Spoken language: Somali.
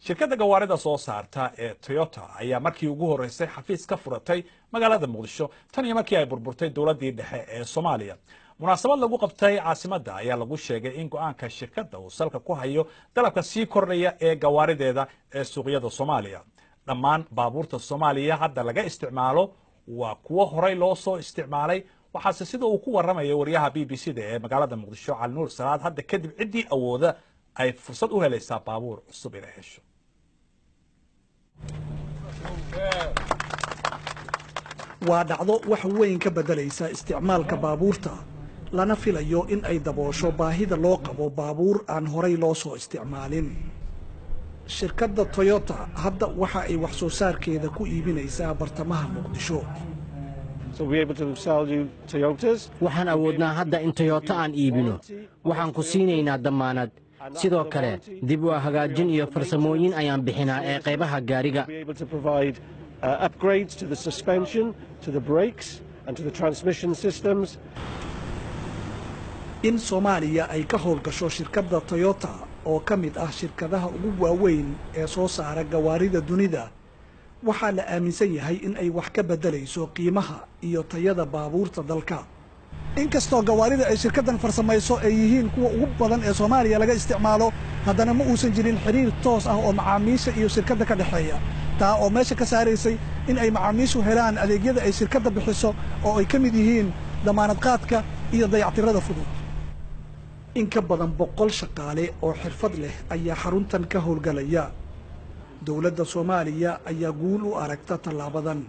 Shirkadda gawaarida soo saarta ee Toyota ayaa markii ugu horreysay xafiis ka furatay magaalada Muqdisho tan iyo markii ay burburtay dowladdii dhexe ee Soomaaliya. Munaasabad lagu qabtay caasimadda ayaa lagu sheegay in go'aanka shirkadda uu salka ku hayo dalabka sii kordhaya ee gawaarideeda ee suuqyada Soomaaliya. Dhammaan baabuurta Soomaaliya hadda laga isticmaalo waa kuwo horey loo soo isticmaalay, waxaase sida uu ku warramaya wariyaha BBC da ee magaalada Muqdisho, Calinuur Salaad, hadda kadib ciddii awooda ay fursad u helaysaa baabuur cusub inay hesho. Waa dhacdo wax weyn ka beddelaysa isticmaalka baabuurta, lana filayo in ay daboosho baahida loo qabo baabuur aan horay loo soo isticmaalin. Shirkadda Toyota hadda waxa ay wax soo saarkeeda ku iibinaysaa bartamaha Muqdisho. Waxaan awoodnaa hadda in Toyota aan iibino. Waxaan ku siinaynaa dammaanad. Sidoo kale dib u hagaajin iyo farsamooyin ayaan bixinaa ee qaybaha gaariga. In Soomaaliya ay ka howlgasho shirkadda Toyota, oo ka mid ah shirkadaha ugu waaweyn ee soo saara gawaarida dunida, waxaa la aaminsan yahay in ay wax ka beddelayso qiimaha iyo tayada baabuurta dalka. Inkastoo gawaarida ay shirkaddan farsamayso ay yihiin kuwa ugu badan ee Soomaaliya laga isticmaalo, haddana ma uusan jirin xidhiir toos ah oo macaamiisha iyo shirkadda ka dhexeeya, taa oo meesha ka saaraysay in ay macaamiishu helaan adeegyada ay shirkadda bixiso, oo ay ka mid yihiin damaanad qaadka iyo dayactirada fudud. In ka badan 100 shaqaale oo xirfad leh ayaa xaruntan ka howlgalaya. Dowladda Soomaaliya ayaa guul u aragta tallaabadan.